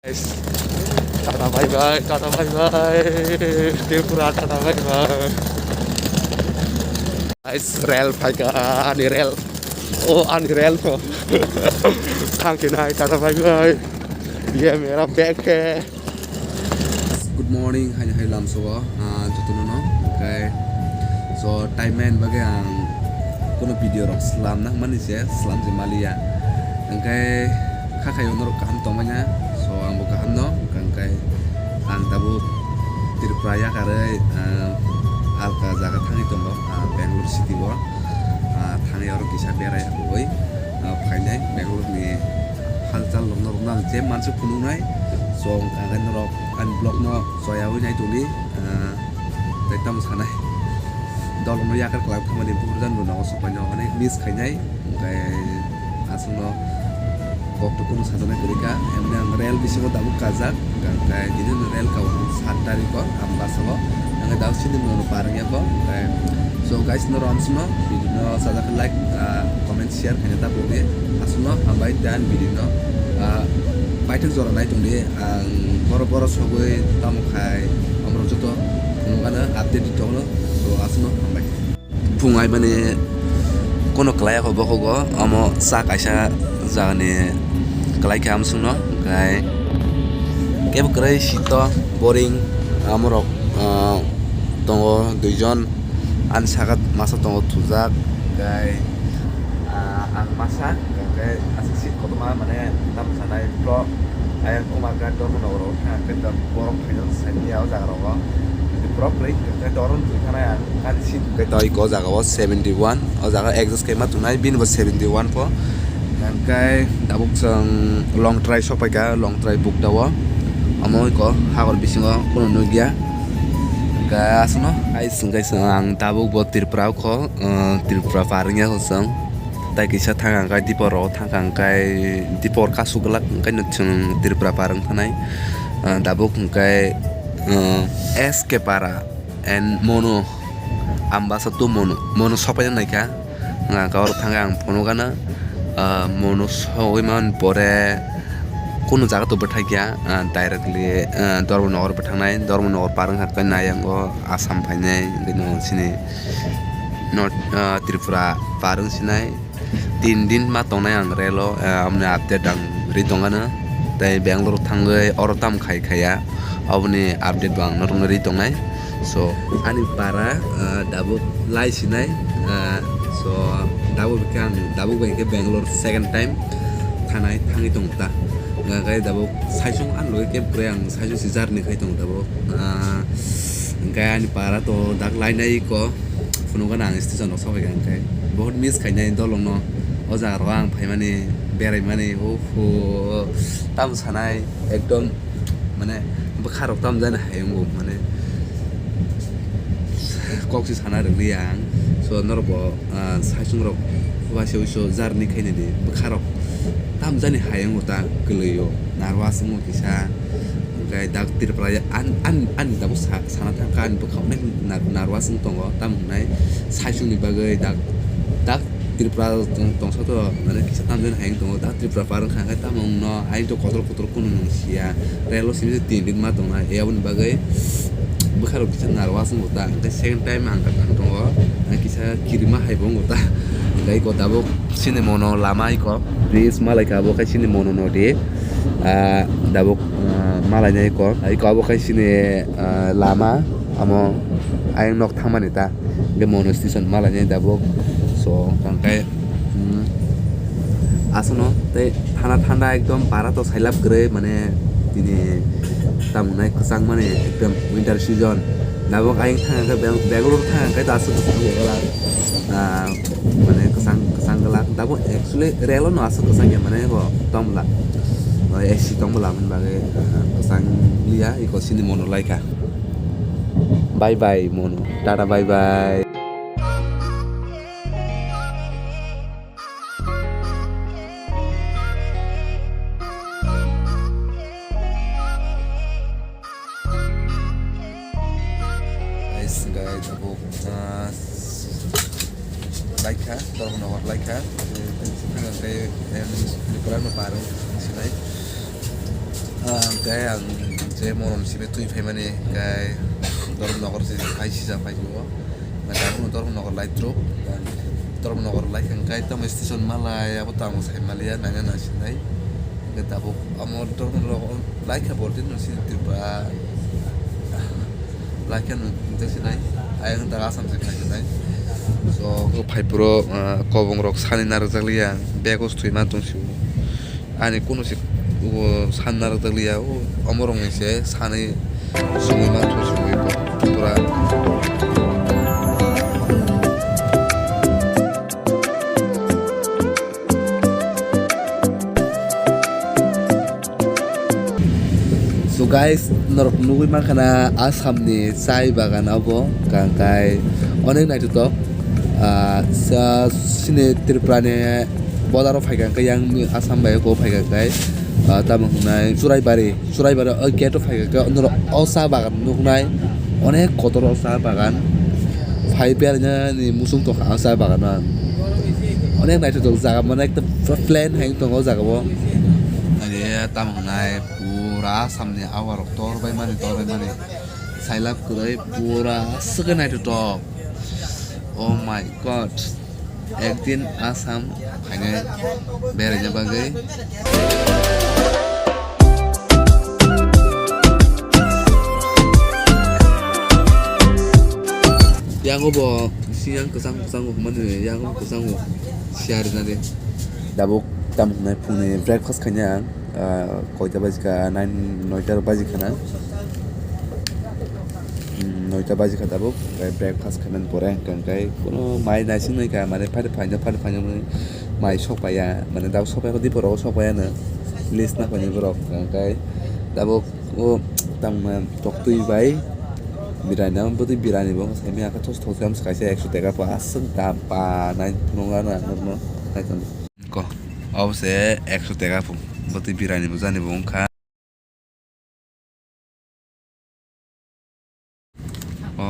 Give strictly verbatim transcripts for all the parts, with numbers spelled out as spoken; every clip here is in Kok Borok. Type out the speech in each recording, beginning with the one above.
Guys, tata bye bye, tata bye bye. Tripura, tata bye bye. Guys, rel phaikha, ani rel. Oh, ani rel no. Thangkhe nai, tata bye bye. Ye mera bag hai. Good morning, hai hai lamsogo, ah, jotono no. Okay. So, time main bagwi ang kono video rok slam na mani se, slam je maliya. Hingke kha khayo norok kaham tongmanya, so ang bo kaham no, hingke ang tabuk Tripura yakarwi, ah, alka jaga thangwi tongo, ah, Bangalore city o, ah, thangwi oro kisa berai oi, ah, phainai Bangalore ni halchal rok norok no ang je mansuk phunuknai, so ang norok ani vlog no choyawi nai tongdi, ah, tei tamo sanai. Dolongno yakar kwlai thangmani buphurjan bo nogo sokpaino onek miss khainai, hwnkhe aswkno kok to kunu sajaknai kwrwi kha, hwnwi ang rel bisingo tabuk kajak, hwnkhe tini no rel kao sat tarikh o Ambasa o, hwnkhe tabuk sini mungno parwngya kho, hwnkhe so guys, norok amswkno video no sajak khe like, ah, comment, share khaina ta pokdi, aswkno hambai tei ani video no, ah, paithak jora nai tongdi. Ang boro boro sogwi tamo khai, omorok joto phunukgano update di tongno, so aswkno hambai. Phung ai mani kono kwlai kho bokhok o, omo cha kaisa jagani kwlai kha amswkno, hwnkhe kebo kwrwi sito boring, amorok, ah, tongo duijon, ani saka masa tongo thujak, hwnkhe, ah, ang masa. Hwnkhe aswk seat kotorma mane tamo sanai vlog ayang Kumarghat Dharmanagar o thang khe borok phaijak saimanya o jaga rogo. Borok kwrwi hwnkhe dorong twi thanai ang ani seat hwnkhe tei o jaga o seventy one o jaga adjust khaima tongnai bini bo seventy one pho. Hwnkhe tabuk chwng Longtrai sokpaikha, Longtrai bukda o omo iko hagor bisingo kunu nukya. Hwnkhe aswkno hai chwngkhe chwng ang tabuk bo Tripura o kho, ah, Tripura par wngya kho chwng. Tai kisa thang ang kai dipor rogo thang ang kai dipor kasu glak hwnkhe no chwng Tripura par wng thanai. Ah, tabuk hwnkhe, ah, S K Para and Mono Ambasa to Mono, Mono sopaina naikha. Hwnkhe oro thangkhe ang phunukgana, ah, Mono sogwi man pore kunu jaga to bwthai kya, ah, directly, ah, Dharmanagar bwthangnai, Dharmanagar par wngkha khe nai ang o Assam phainai, hwnkhe no chini North, ah, Tripura par wng sinai. Tin din ma tongnai ang relo, eh, aboni update ang ri tongano. Tei Bangalore thangwi oro tam khai khaiya, aboni update bo ang norokno ri tongnai. So, ani para, eh, dabuk lai sinai, eh, so, dabuk bai khe ang, dabuk bai khe Bangalore second time thanai, thangwi tongo ta. Hwnka khe dabuk saisung ani loge khe kwrwi ang saisung si journey khai tongo dabuk. Ah, hwnkhe ani para to dak lainai ko. Phunukgana ang station rok sabaikha hwnkhe. Bahut miss khainai dolongno. O jaga rok ang phaimani, beraimani, uhu, tamo sanai, ekdom, mane, bwkha rok tamo jani hai wngo, mane, kok se sana rwliya ang. So, norok bo, ah, saisung rok, uaisa uiso journey khainai di, bwkha rok tamo jani hai wngo ta kwlwi o, nervous wngo kisa. Hwnkhe dak Tripura ya-, an, an, ani tabuk sa-, sana thangkha ani bwkhao nai nar-, nervous wng tongo, tamo hwnai saisungni bagwi dak, dak Tripura tong-, tongsa to mane kisa tamjani hai wng tongo, dak Tripura par wngkha hwnkhe tamo wngno ayang to kotor kotor kunu nung siya, relo simi se tin din ma tongnai, e aboni bagwi bwkha rok kisa nervous wngo ta, hwnkhe second time ang kha thang tongo, ang kisa kirima hai bo wngo ta, hwnkhe iko tabuk. Chini mono lama iko bridge malaikha, abo khai chini mono nodi, ah, dabuk, ah, malainai iko, iko abo khai chini, ah, lama, amo ayang nok thangmani ta, hwnkhe mono station malainai dabuk. So, hwnkhe, mm, aswkno tei thanda thanda ekdom bara to sailap kwrwi, mane, tini tamo wngnai kwchang mani ekdom winter season. Dabuk ayang thang khe Beng-, Bangalore thang khe aswk kwchang. Ah, mane kwchang, kwchang glak. Tabuk actually relo no aswk kwchang ya mane bo tong bwla. O A C tong bwla hwnwi bagwi, ah, kwchang liya iko sini mono laikha. Bye bye mono. Tata bye bye. Guys, guys, abo, ah, laikha, Dharmanagar laikha. Tei, tei, tei, em, Tripura no parung sinai. Ah, hwnkhe ang je morom simi twi phaimani, hwnkhe Dharmanagar se hai sijak phai o. Hwnkhe tabukno Dharmanagar lai truk, Dharmanagar lai hwnkhe tamo station malai abo tamo sai maliya, naina naisinai. Hwnkhe tabuk amo Dharmanagar lai khe bordi no sini Tripura. Lai khe no hwnkhe sinai, ayang da Assam se khai sinai. So, phai phuru, ah, kobong rok sani narwkjak liya, bag o swi ma tong sio. Ani kunu se, o, san narwkjak liya, o, omorokni se sanwi sumui manthogo, sumui pura. So guys, norok nugui mankha na Assam ni chai bagan abo, hwnkhe onek naithotok. Ah, sa-, sini Tripura ni border o phaikha hwnkhe yang Assam bai kok phaikha hwnkhe, ah, tamo hwnai Churaibari, Churaibari o gate o phaikha hwnkhe norok o cha bagan nuknai, onek kotor o cha bagan. Phai beraina ni muchung tongkha o cha bagan o. Onek naithotok jaga mane ekta plain hai tongo o jaga o. Ani tamo hwnai pura Assam ni awarok tor bai mani, tor bai mani. Sailab kwrwi pura aswk khe naithotok. Oh my God. Ekdin Assam phainai beraina bagwi. Yang bo siyang kwchang kwchang mani, yang bo kwchang siya rinani. Dabuk tam hwnai phungni breakfast khaina ang. Ah, koita baji kha, nine, noita baji kha na. Hmm, noita baji kha tabuk, okai breakfast khaimani pore hwnkhe, hwnkhe kuno mai naising nai kha, mane phari phaino, phari phaino mai sok paiya, mane dabo sok paiya, dipor rogo sok paiya no, list na phaini borok, hwnkhe tabuk o tamo toktwi bai birani, amo bwtwi birani bo saimanya khe thos thos khe kaisa ekso teka po aswk dam pa nai phunukna norokno naithok. Ko, obo se ekso teka pu. Bwtwi birani bo jani bo wngkha. O,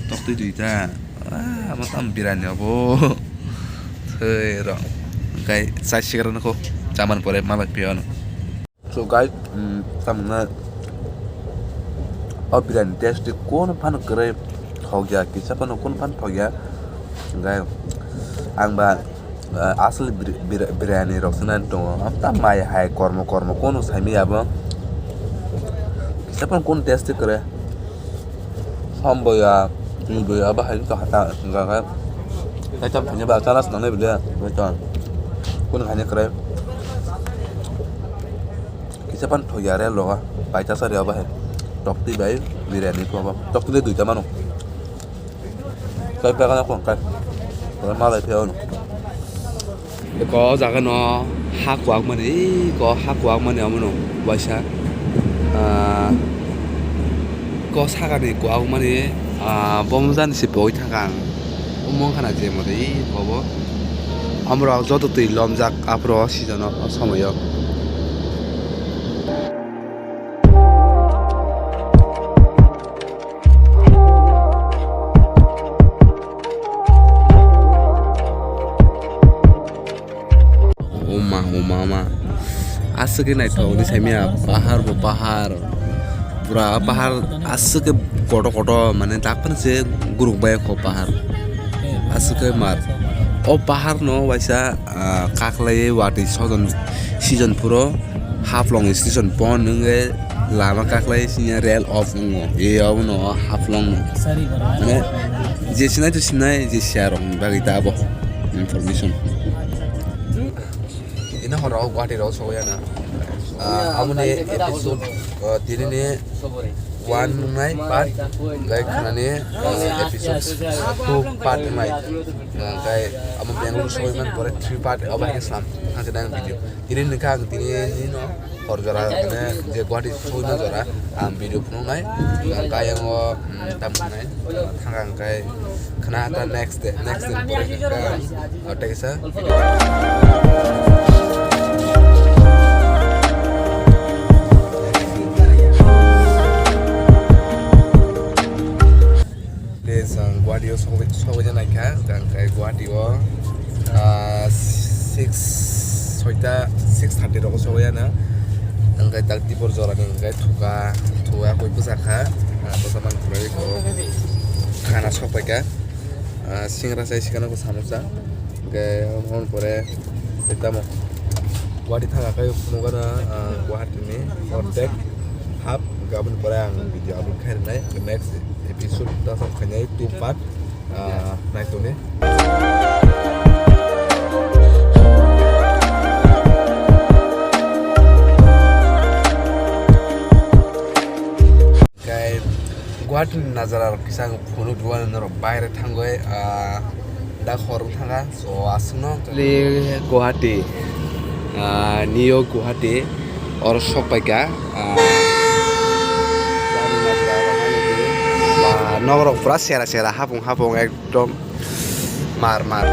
toktwi duita. Ah, amo tamo birani obo. Thwi rw. Hwnkhe chai sigra nukho. Chamani pore malai phiya ano. So guys, um, tamna o birani taste di kono phano kwrwi thokya, kisa phano kono phano thokya. Hwnkhe ang ba, uh, asli bir-, bir-, birani rok se nani tongo. Amta mai hai kormo kormo kono saimanya bo. Kisa phano kono taste di kwrwi. Samboya, twiboya, bahai wngkha hata, hwnkha khe. Kaitor thani ba chana swnamnai bwle, kaitor. Kunu khaina kwrwi. Kisa pan thokya re loga, paita sari obo hai. Toktwi bai birani ko obo. Toktwi le duita mano. Kai pekana kon kai. Ora malai pheo no. Ko jaga no ha kuak mani, ko ha kuak mani omono waisa. Ah, ko sakani kuak mani, ah, bomo jani se pogwi thangkha ang. Omo wngkha na je mari bobo. Amrok joto twi lomjak aphro season o, o somoyo. Oma, oma, oma. Aswk khe naithok ni saimanya, pahar bo pahar. Pura pahar aswk khe kotor kotor, mane dak phano se guruk bai kho pahar. Aswk khe mar. O pahar no waisa, ah, kaklai watwi sojon season phuro Haflong station pon wngwi lama kaklai sini rail off wngo. E obono Haflong no. Mane je sinai to sinai, je siya rok ni bagwi ta abo information. Ina horo Guwahati rok sogwi ana. Ah, amoni episode, ah, tini ni one nungnai part, hwnkhe khwnani, ah, episode two part wngnai. Hwnkhe amo Bangalore sogwi man pore three part obo hai khe slam thang se nang video. Tini ni kha ang tini ni no hor jora mane je Guwahati sogwi man jora ang video phunuknai. Hwnkhe ang o, mm, tam hwnai. Thang ang khe khna ta next day, next day pore khe ang, o, tei kisa video. Tei chwng Guwahati o sogwi, sogwi naikha, hwnkhe Guwahati o, ah, six, soita, six thirty rogo sogwi ano. Hwnkhe tak tibor jorani hwnkhe thuka, thuka koi bwsa kha, ah, bwsa man khwlai kho. Khana sok pai kha. Ah, singra chai sikano kho samosa. Hwnkhe omo pore tamo Guwahati thangkha khe phunukgana, ah, Guwahati ni ordek half, hwnkhe aboni pore ang video upload khai rwnai. Next episode ta sam khainai two part. Ah, naitoni. Kai Guwahati ni najara rok kisa ang phunuk rwani norok baire thangwi, ah, da khorok thangkha, so aswkno. Guwahati, ah, New Guwahati, oro sok paikha, ah, ba, nok rok pura sera sera, hapung hapung ek. Ekdom mar mar.